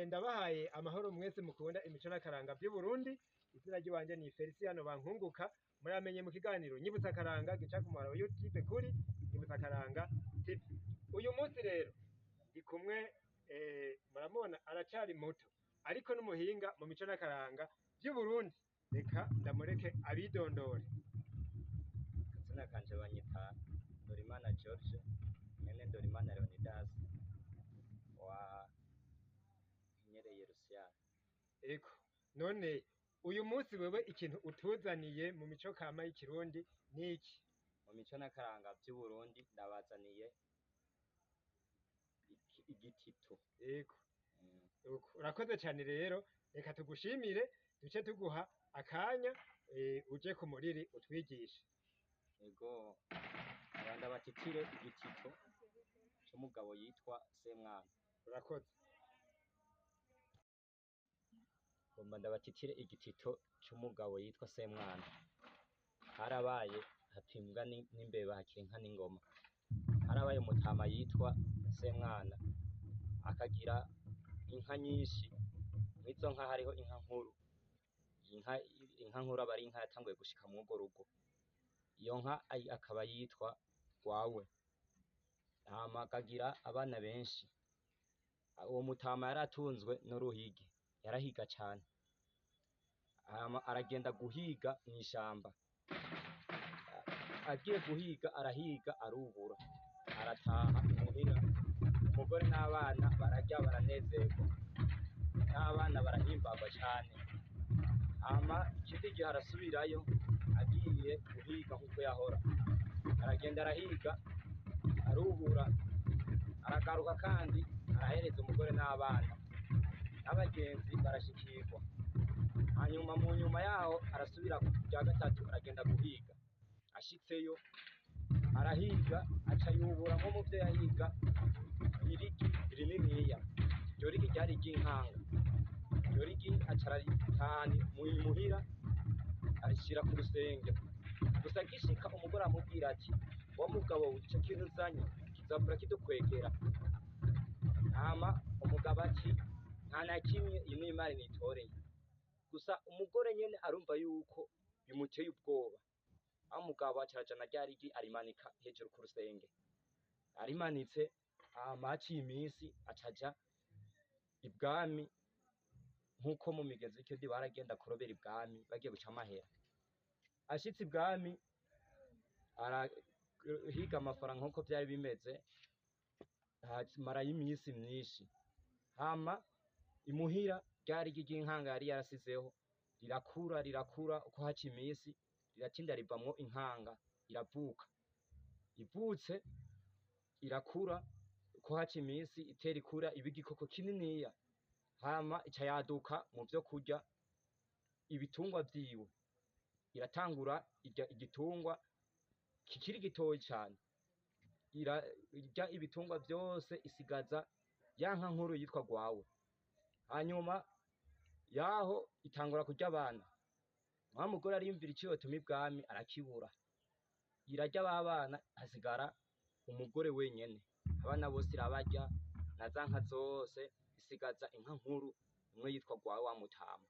Ndabahaye amahoro mwese mukunda imico n'akaranga by'u Burundi. Izina ry'iwanje ni Feliciano Bankunguka. Muramenye mu kiganiro Nyibutsa Akaranga gica ku muhora wa YouTube kuri Nyibutsa Akaranga TV. Uyu munsi rero ndi kumwe, muramubona aracari muto ariko n'umuhinga mu mico n'akaranga by'u Burundi. Reka ndamureke abidondore. Akazina kanje banyita Ndorimana George, mwene Ndorimana Leonidas wa Nyereye Rusiyana. Ego, none uyu munsi wewe ikintu utuzaniye mu mico kama y'ikirundi ni iki? Mu mico n'akaranga vy'Uburundi ndabazaniye igitito. Ego. Urakoze cyane rero, reka tugushimire duce tuguha akanya, uje ku muriri utwigishe. Ego, nganda batitire igitito c'umugabo yitwa Semwana. Urakoze. Ngomba ndabatitire igitito c'umugabo yitwa Semwana. Harabaye hapimbwa n'imbeba hakiri inka n'ingoma. Harabaye umutama yitwa Semwana, akagira inka nyinshi. Mw'izo nka hariho inka nkuru. Inka nkuru aba ari inka yatanguye gushika mw'urwo rugo. Iyo nka akaba yitwa Rwawe. Hama akagira abana benshi. Uwo mutama yaratunzwe n'uruhigi, yarahiga cane. Hama aragenda guhiga mw'ishamba. Agiye guhiga arahiga arubura, arataha imuhira. Umugore n'abana bararya baranezerwa, n'abana barahimbarwa cane. Hama ikindi gihe arasubirayo agiye guhiga nkuko yahora, aragenda arahiga arubura, aragaruka kandi arahereza umugore n'abana n'abagenzi barashikirwa. Hanyuma mu nyuma yaho arasubira rya gatatu aragenda guhiga. Ashitseyo arahiga aca yubura nko mu vyo yahiga irigi rininiya. Iryo rigi ryari iry'inkanga. Iryo rigi aca araritahana muhira arishira ku rusenge. Gusa agishika umugore aramubwira ati: wa mugabo we, ico kintu uzanye kizovura kidukwegera. Hama umugabo ati: nta na kimwe, iyi ni imari nitoreye. Gusa umugore nyene arumva yuko bimuteye ubwoba. Aho umugabo aca arajana rya rigi arimanika hejuru ku rusenge. Arimanitse, hama haciye iminsi aca aja ibwami, nkuko mu migenzo y'ikirundi baragenda kurobera ibwami bagiye guca amahera. Ashitse ibwami arahiga amafaranga nkuko vyari bimeze, hamarayo iminsi myinshi. Hama imuhira rya rigi ry'inkanga yari yarasizeho rirakura rirakura, uko haca iminsi riratinda rivamwo inkanga iravuka. Ivutse irakura, uko haca iminsi itera ikura iba igikoko kininiya. Hama ica yaduka mu vyo kurya ibitungwa vyiwe, iratangura irya igitungwa kikiri gitoyi cane, irya ibitungwa vyose isigaza ya nka nkuru yitwa Rwawe. Hanyuma yaho itangura kurya abana. Wa mugore ariyumvira ico yotuma ibwami arakibura. Irarya ba bana hasigara umugore wenyene. Abana bose irabarya na za nka zose, isigaza inka nkuru imwe yitwa Rwawe wa mutama.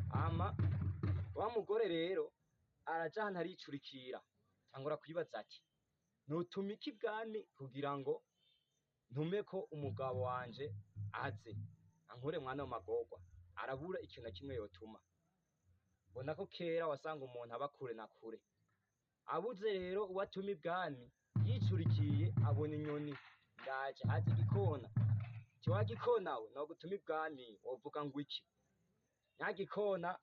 Hama wa mugore rero araja ahantu aricurikira, atangura kwibaza ati: notuma iki ibwami kugira ngo ntumeko umugabo wanje aze ankure mwano magorwa. Arabura ikintu na kimwe yotuma. Mbona ko kera wasanga umuntu aba kure na kure. Abuze rero uwo atuma ibwami, yicurikiye abona inyoni ndaje haza igikona. Ati: wa gikona we, nogutuma ibwami wovuga ngo iki? Nya gikona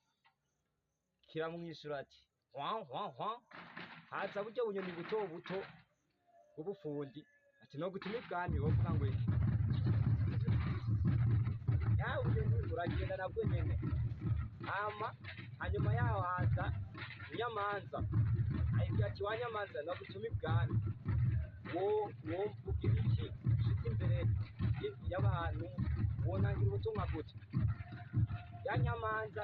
kiramwishura ati: hwa hwa hwa. Haza burya bunyoni buto buto bw'ubufundi, ati: nogutuma ibwami wovuga ngo iki? Nya bunyoni uragenda nabwo nyene. Hama hanyuma yaho haza inyamanza, ayibwira ati: wa nyamanza, nogutuma ibwami womvugira iki ushitse imbere y'abantu, wonangira ubutumwa gute? Ya nyamanza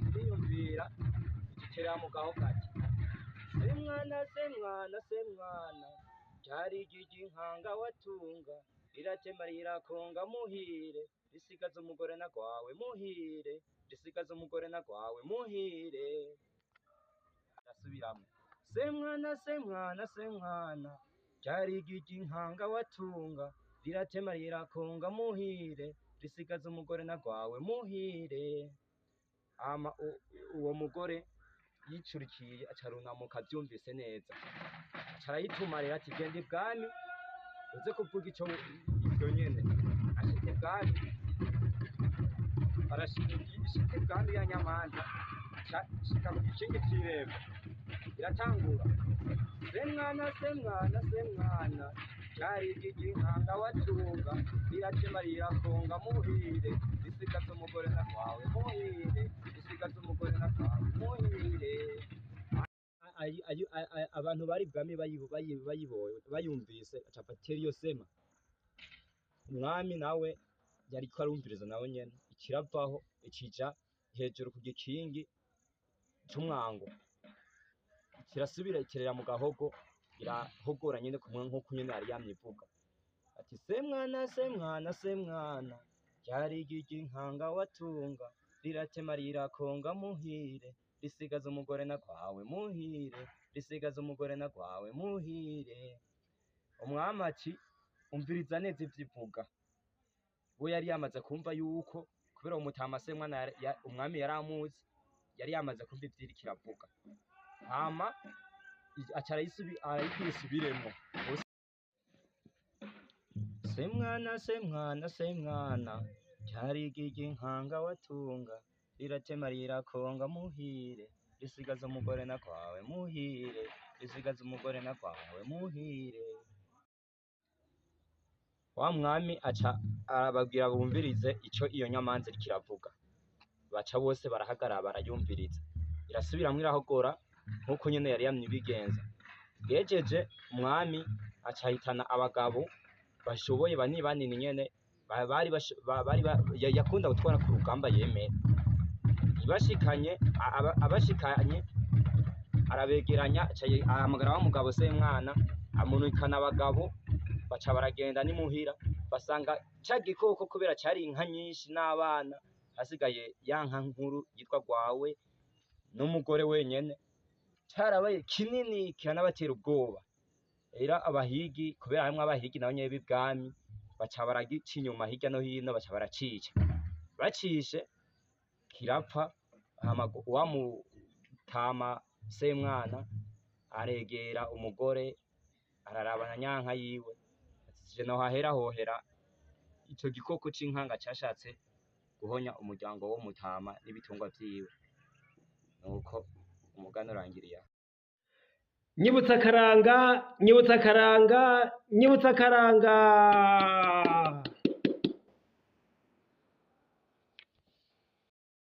iriyumvira igiterera mu gaho gati: Semwana, semwana, semwana, ryari igi ry'inkanga watunga. Riratema rirakonga muhire, risigaza umugore na gwawe muhire, risigaza umugore na gwawe muhire. Arasubiramwo, semwana semwana semwana, ryari igi inkanga watunga, riratema rirakonga muhire, risigaza umugore na gwawe muhire. Hama uwo mugore yicurikiye aca arunamuka avyumvise neza, aca arayituma rero ati genda ibwami uze kuvuga ico ivyo nyene. Ashitse ibwami, arashika ishitse ibwami ya nyamanza, ica ishika ku gikingi c'irembo, iratangura, semwana semwana semwana, ryari igi inkanga watunga, riratema rirakonga muhire, risigaza umugore na gwawe muhire, risigaza umugore na gwawe muhire. Abantu bari bwami bayibonye bayumvise, aca afatira iyo sema. Umwami nawe yariko arumviriza nawe nyene, ikiravaho ikija hejuru ku gikingi c'umwango, kirasubira ikirera mu gahogo, irahogora nyene kumwe nkuko nyene yari yamye ivuga ati semwana semwana semwana, ryari igi inkanga watunga, riratema rirakonga muhire, risigaza umugore na gwawe muhire, risigaza umugore na gwawe muhire. Umwami ati umviriza neza ivyo ivuga. We yari yamaze kumva yuko kubera uwo mutama semwana umwami yari amuzi, yari yamaze kumva ivyo iriko iravuga. Hama aca arayibwira isubiremwo. Semwana semwana semwana, ryari igi inkanga watunga, riratema rirakonga muhire, risigaza umugore na gwawe muhire, risigaza umugore na gwawe muhire. Wa mwami aca arababwira bumvirize ico iyo nyamanza iriko iravuga. Baca bose barahagarara barayumviriza. Irasubiramwo irahogora nkuko nyene yari yamye ibigenza. Yejeje umwami aca ahitana abagabo bashoboye banini banini nyene bari bari yakunda gutwara ku rugamba yemera. Ibashikanye abashikanye arabegeranya, aca ahamagara wa mugabo Semwana, amunukana abagabo, baca baragenda n'imuhira, basanga ca gikoko kubera cari inka nyinshi n'abana, hasigaye ya nka nkuru yitwa Gwawe n'umugore wenyene, carabaye kinini kiranabatera ubwoba. Rero abahigi, kubera harimwo abahigi nabo nyene b'ibwami, baca baragica inyuma hirya no hino, baca baracica. Bacishe kirapfa. Hama wa mutama Semwana aregera umugore, ararabana nyanka yiwe, ati je nohahera hohera ico gikoko c'inkanga cashatse guhonya umuryango w'umutama n'ibitungwa vyiwe. Nuko umugani urangiriye aho. Nyibutsa akaranga, nyibutsa akaranga, nyibutsa akaranga.